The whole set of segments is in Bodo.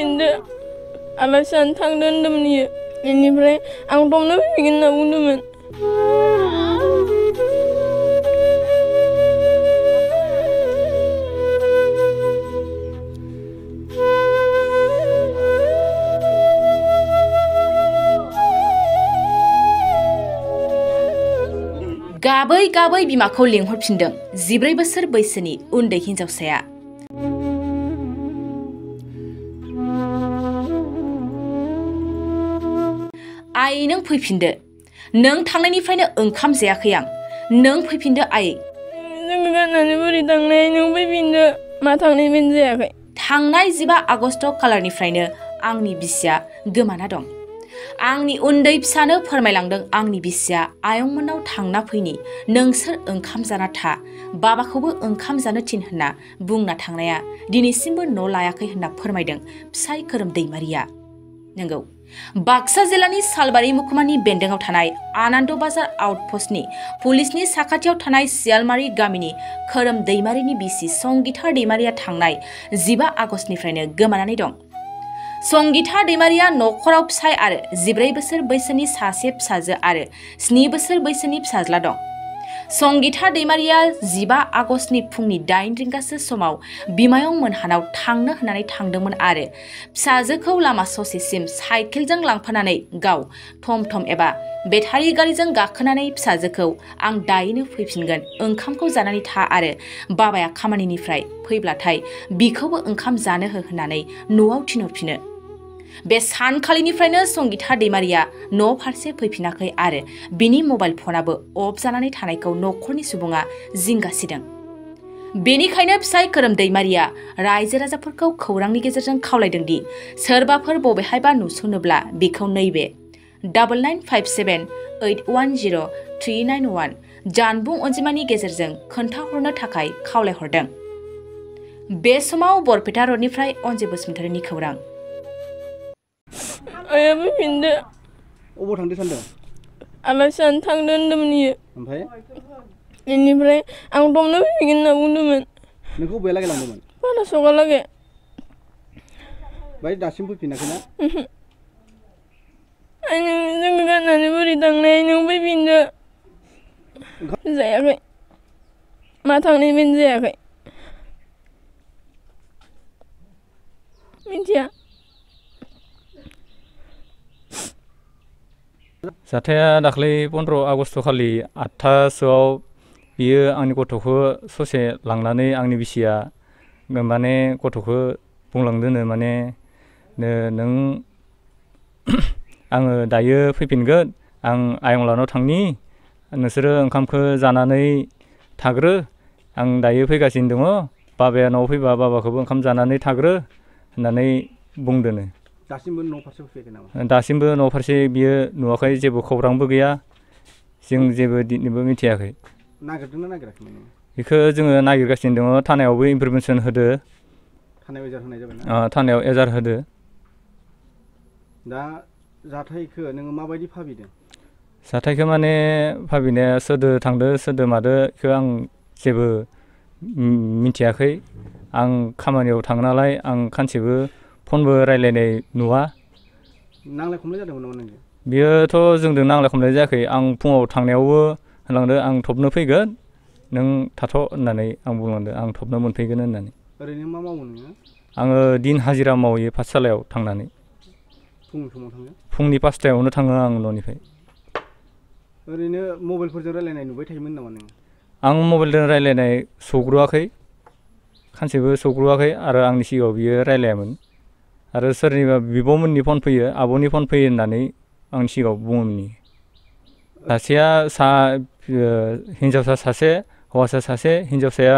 फैफिनदो आलासियानो थांदो होनदोंमोन इयो बेनिफ्राय आं दमनो फैफिनगोन होनना बुंदोंमोन गाबै गाबै बिमाखौ लिंहरफिनदों 14 बोसोर बैसोनि उन्दै हिनजावसाया आइ नों फैफिनदो नों थांनायनिफ्रायनो ओंखाम जायाखै आं नों फैफिनदो आइ जों गाननानै बोरै थांनाय नों फैफिनदो मा थांनायनिफ्रायनो जायाखै थांनाय 15 आगस्ट खालारनिफ्रायनो आंनि बिसिया गोमाना दं आंनि उन्दै फिसानो फोरमायलांदों आंनि बिसिया आयंमोननाव थांना फैनि नोंसोर ओंखाम जाना था बाबाखौबो ओंखाम जानो थिन होनना बुंना थांनाया दिनैसिमबो न' लायाखै होनना फोरमायदों फिसाय खोरोम दैमारिया नंगौ बाक्सा जिल्लानि सालबारि मुखुमानि बेन्दोंआव थानाय आनन्द बाजार आउटपस्टनि पुलिसनि साखाथियाव थानाय सियालमारि गामिनि खोरोम दैमारिनि बिसि संगिता दैमारिया थांनाय 15 आगस्टनिफ्रायनो गोमानानै दं संगिता दैमारिया नखराव फिसाय आरो 14 बोसोर बैसोनि सासे फिसाजो आरो 7 बोसोर बैसोनि फिसाज्ला दं संगिता दैमारिया 15 आगस्टनि फुंनि 8 रिंगासो समाव बिमायं मोनहानाव थांनो होननानै थांदोंमोन आरो फिसाजोखौ लामा ससेसिम साइकेलजों लांफानानै गाव थम एबा बेटारि गारिजों गाखोनानै फिसाजोखौ आं दायैनो फैफिनगोन ओंखामखौ जानानै था आरो बाबाया खामानिनिफ्राय फैब्लाथाय बिखौबो ओंखाम जानो हो होननानै न'आव थिनहरफिनो बे सानखालिनिफ्रायनो संगिता दैमारिया न' फारसे फैफिनाखै आरो बिनि मबाइल फनाबो अफ जानानै थानायखौ नखरनि सुबुङा जिंगासिदों बेनिखायनो फिसाय खोरोम दैमारिया रायजो राजाफोरखौ खौरांनि गेजेरजों खावलायदों दि सोरबाफोर बबेहायबा नुसनोब्ला बेखौ नैबे 9957810391 जानबुं अनजिमानि गेजेरजों खोन्थाहरनो थाखाय खावलायहरदों बे समाव बरपेटा रडनिफ्राय अन्जु बसुमतारीनि खौरां आया फैफिनदो अबाव थांदो सानदों आलासियानो थांदो होनदोंमोन इयो ओमफ्राय बेनिफ्राय आं दमनो फैफिनगोन होनना बुंदोंमोन नोंखौ बबेहालागै लांदोंमोन बालासगालागै बाय दासिम फैफिनाखैना जों गाननानै बोरै थांनाय नों फैफिनदो जायाखै मा थांनायनिफ्रायनो जायाखै मिथिया जाथाया दाख्लै 15 आगस्ट खालि 8थासोआव बियो आंनि गथ'खौ ससे लांनानै आंनि बिसिया माने गथ'खौ बुंलांदोंनो माने नों आङो दायो फैफिनगोन आं आयंलानाव थांनि नोंसोरो ओंखामखौ जानानै थाग्रो आं दायो फैगासिनो दङ बाबाया न'आव फैबा बाबाखौबो ओंखाम जानानै थाग्रो होननानै बुंदोनो दासिमबो न' फारसे फैयाखै नामा दासिमबो न' फारसे बियो नुवाखै जेबो खौरांबो गैया जों जेबो दिनैबो मिथियाखै नागिरदोंना नागिराखैमोन बेखौ जोङो नागिरगासिनो दङ थानायावबो इनफरमेसन होदो थानायाव एजार होनाय जाबाय ना थानायाव एजार होदो दा जाथायखौ नोङो माबायदि भाबिदों जाथायखौ माने भाबिनाया सोरदो थांदो सोरदो मादो बेखौ आं जेबो मिथियाखै आं खामानियाव थाङो नालाय आं खानसेबो फनबो रायलायनाय नुवा नांलाय खमलाय जादोंमोन नामा नोंजों बियोथ' जोंजों नांलाय खमलाय जायाखै आं फुङाव थांनायावबो होनलांदो आं थबनो फैगोन नों थाथ' होननानै आं बुंलांदो आं थबनो मोनफैगोन होननानै ओरैनो मा मावो नोङो आङो दिन हाजिरा मावयो पाठसालायाव थांनानै फुंनि समाव थाङो फुंनि 5थायावनो थाङो आं न'निफ्राय ओरैनो मबाइलफोरजों रायलायनाय नुबाय थायोमोन नामा नोङो आं मबाइलजों रायलायनाय सौग्रोआखै खानसेबो सौग्रोआखै आरो आंनि सिगाङाव बियो रायलायामोन आरो सोरनिबा बिब'मोननि फन फैयो आब'नि फन फैयो होननानै आंनि सिगाङाव बुङोमोन सासेया हिन्जावसा सासे हौवासा सासे हिन्जावसाया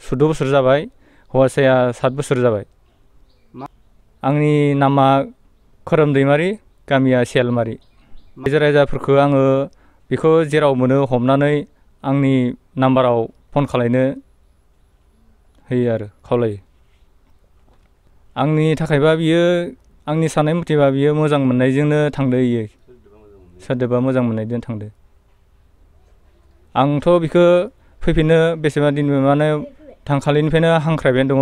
14 बोसोर जाबाय हौवासाया 7 बोसोर जाबाय आंनि नामा खोरोम दैमारि गामिया सियालमारि रायजो राजाफोरखौ आङो बेखौ जेराव मोनो हमनानै आंनि नाम्बाराव फन खालायनो होयो आरो खावलायो आंनि थाखायबा बियो आंनि साननाय मथेबा बियो मोजां मोननायजोंनो थांदो इयो सोरदोबा मोजां मोननायजों थांदो आंथ' बिखौ फैफिननो बेसेबा दिन माने थांखालिनिफ्रायनो हांख्रायबाय दङ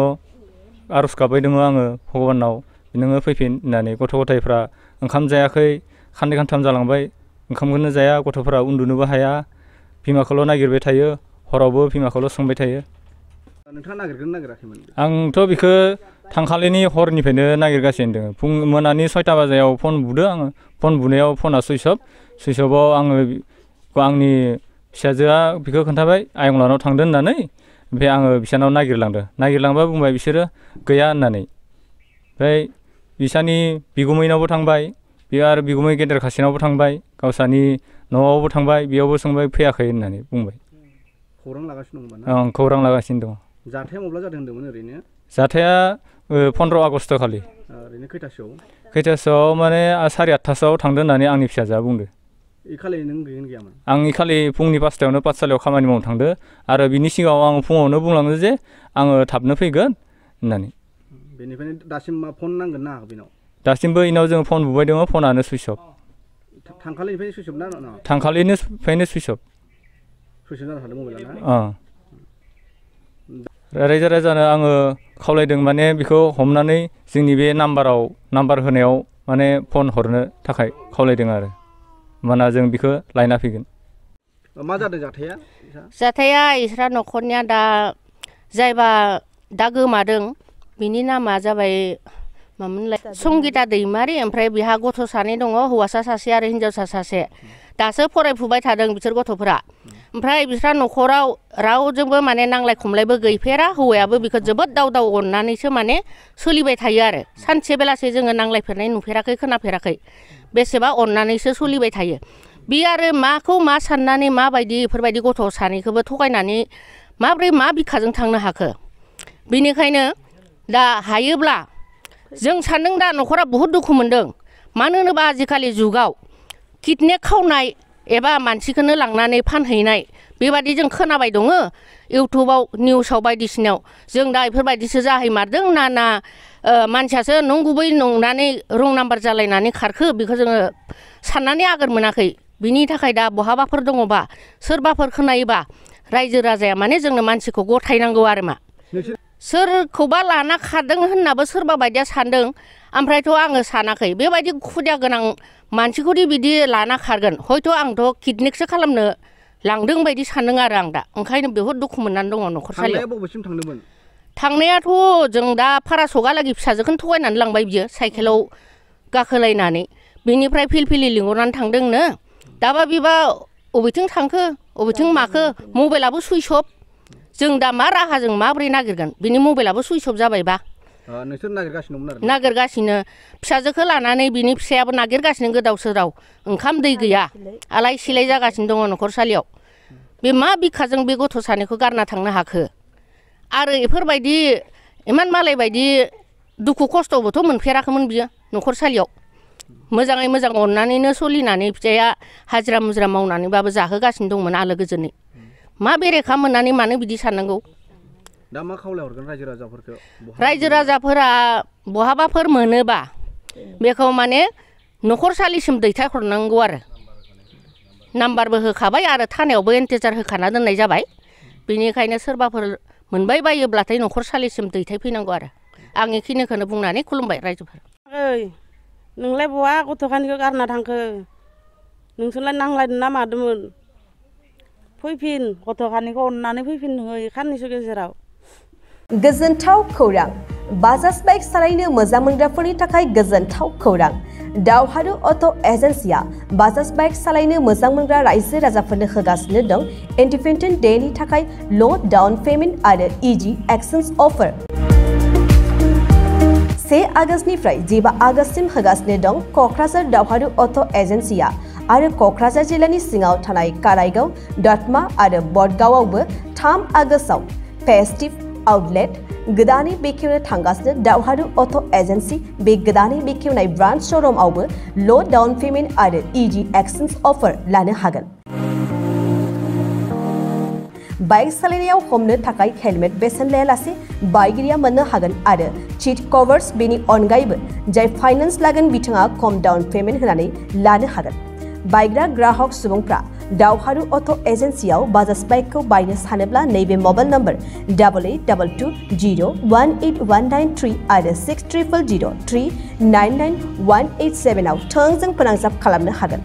आर'ज गाबबाय दङ आङो भगबानाव नोङो फैफिन होननानै गथ' गथायफ्रा ओंखाम जायाखै खाननै खानथाम जालांबाय ओंखामखौनो जाया गथ'फोरा उन्दुनोबो हाया बिमाखौल' नागिरबाय थायो हरावबो बिमाखौल' सोंबाय थायो नोंथाङा नागिरगोन नागिराखैमोन आंथ' बेखौ थांखालिनि हरनिफ्रायनो नागिरगासिनो दङ फुं मोनानि 6टा बाजायाव फन बुदो आङो फन बुनायाव फना सुइच अफआव आङो आंनि फिसाजोआ बेखौ खोन्थाबाय आयंलानाव थांदों होननानै ओमफ्राय आङो बिसानाव नागिरलांबा बुंबाय बिसोरो गैया होननानै ओमफ्राय बिसानि बिगुमैनावबो थांबाय बेयो आरो बिगुमै गेदेर खासेनावबो थांबाय गावसानि न'आवबो थांबाय बेयावबो सोंबाय फैयाखै होननानै बुंबाय खौरां लागासिनो दं होनबा ओं खौरां लागासिनो दं जाथाया माब्ला जादों होनदोंमोन ओरैनो जाथाया 15 आगस्ट खालि ओरैनो खैथासोआव माने 8:30 थांदों होननानै आंनि फिसाजोआ बुंदो इ खालि नों गैयामोन आं इ खालि फुंनि 5टायावनो पाठसालायाव खामानि मावनो थांदो आरो बिनि सिगाङाव आं फुङावनो बुंलांदो जे आङो थाबनो फैगोन होननानै बेनिफ्रायनो दासिम मा फन नांगोन ना बेनाव दासिमबो इनाव जों फन बुबाय दङ फनानो सुइच अफ थांखालिनिफ्रायनो सुइच अफ ना थांखालिनिफ्रायनो सुइच अफ जाना थादों मबाइला रायजो राजानो आङो खावलायदों माने बेखौ हमनानै जोंनि बे नाम्बार होनायाव माने फन हरनो थाखाय खावलायदों आरो माना जों बेखौ लायना फैगोन मा जादों जाथाया इसरा न'खरनिया दा जायबा दा गोमादों बिनि नामा जाबाय मामोनलाय संगिता दैमारि ओमफ्राय बिहा गथ' सानै दङ हौवासा सासे आरो हिनजावसा सासे दासो फरायफुबाय थादों बिसोर गथ'फोरा ओमफ्राय बिस्रा न'खराव रावजोंबो माने नांलाय खमलायबो गैफेरा हौवायाबो बिखौ जोबोद दाव अननानैसो माने सोलिबाय थायो आरो सानसे बेलासे जोङो नांलायफेरनाय नुफेराखै खोनाफेराखै बेसेबा अननानैसो सोलिबाय थायो बि आरो माखौ मा साननानै माबायदि बेफोरबायदि गथ' सानैखौबो थगायनानै माब्रै मा बिखाजों थांनो हाखो बेनिखायनो दा हायोब्ला जों सानदों दा न'खरा बहुद दुखु मोनदों मानो होनोबा आजिखालि जुगाव किडनेप खावनाय एबा मानसिखौनो लांनानै फानहैनाय बेबादि जों खोनाबाय दङ इउटुबाव निउसाव बायदिसिनायाव जों दा बेफोरबायदिसो जाहैमारदों ना मानसियासो नंगुबै नंनानै रं नाम्बार जालायनानै खारखो बेखौ जोङो साननानै आगोर मोनाखै बिनि थाखाय दा बहाबाफोर दङबा सोरबाफोर खोनायोबा रायजो राजाया माने जोंनो मानसिखौ गथायनांगौ आरो मा सोरखौबा लाना खारदों होननाबो सोरबा बायदिया सानदों ओमफ्रायथ' आङो सानाखै बेबायदि खुदिया गोनां मानसिखौदि बिदि लाना खारगोन हयथ' आंथ' किडनेपसो खालामनो लांदों बायदि सानदों आरो आं दा ओंखायनो बहुद दुखु मोननानै दङ न'खरसालियाव बबेसिम थांदोंमोन थांनायाथ' जों दा फारासगालागि फिसाजोखौनो थगायनानै लांबाय बियो साइकेलाव गाखोलायनानै बिनिफ्राय फिलफिलि लिंहरनानै थांदोंनो दाबा बिबा अबेथिं थांखो अबेथिं माखो मबाइलाबो सुइच अफ जों दा मा राहाजों माबोरै नागिरगोन बिनि मबाइलाबो सुइच अफ जाबायबा नोंसोर नागिरगासिनो दंमोन आरो नागिरगासिनो फिसाजोखौ लानानै बिनि फिसायाबो नागिरगासिनो गोदाव सोराव ओंखाम दै गैया आलाय सिलाय जागासिनो दङ न'खरसालियाव बे मा बिखाजों बे गथ' सानैखौ गारना थांनो हाखो आरो बेफोरबायदि इमान मालाय बायदि दुखु खस्थ'बोथ' मोनफेराखैमोन बियो न'खरसालियाव मोजाङै मोजां अननानैनो सोलिनानै फिसाया हाजिरा मुजिरा मावनानैबाबो जाहोगासिनो दंमोन आलो गोजोनै मा बेरेखा मोननानै मानो बिदि साननांगौ दा मा खावलायहरगोन रायजो राजाफोरा बहाबाफोर मोनोबा बेखौ माने न'खरसालिसिम दैथायहरनांगौ आरो नाम्बारबो होखाबाय आरो थानायावबो एन्टेजार होखाना दोननाय जाबाय बेनिखायनो सोरबाफोर मोनबाय बायोब्लाथाय न'खरसालिसिम दैथायफैनांगौ आरो आं बेखिनिखौनो बुंनानै खुलुमबाय रायजोफोर नोंलाय बहा गथ'खानिखौ गारना थांखो नोंसोरलाय नांलायदों ना मादोंमोन फैफिन गथ'खानिखौ अननानै फैफिन नोङो साननैसो गेजेराव गोजोनथाव खौरां बाजाज बाइक सालायनो मोजां मोनग्राफोरनि थाखाय गोजोनथाव खौरां दावहारु अट' एजेन्सिया बाजाज बाइक सालायनो मोजां मोनग्रा रायजो राजाफोरनो होगासिनो दं इन्डिपेन्डेन्ट डेनि थाखाय ल' डाउन पेमेन्ट आरो इजि एक्सचेन्ज अफार 1 आगस्तनिफ्राय 15 आगस्तसिम होगासिनो दं क'क्राझार दावहारु अट' एजेन्सिया आरो क'क्राझार जिल्लानि सिङाव थानाय काराइगाव दतमा आरो बडगावआवबो 3 आगस्टआव फेस्टिभ आउटलेट गोदानै बेखेवनो थांगासिनो दावहारु अट' एजेन्सि बे गोदानै बेखेवनाय ब्रान्च श'रुमआवबो ल' डाउन पेमेन्ट आरो इजि एक्सचेन्ज अफार लानो हागोन बाइक सालायनायाव हमनो थाखाय हेलमेट बेसेन लायालासे बाइगिरिया मोननो हागोन आरो सीट कभार्स बेनि अनगायैबो जाय फाइनेन्स लागोन बिथाङा खम डाउन पेमेन्ट होनानै लानो हागोन बाइग्रा ग्राहक सुबुंफ्रा दावहारु अट' एजेन्सियाव बाजाज बाइकखौ बायनो सानोब्ला नैबे मबाइल नम्बर 8822018193 आरो 6300399187 आव थोंजों फोनांजाब खालामनो हागोन।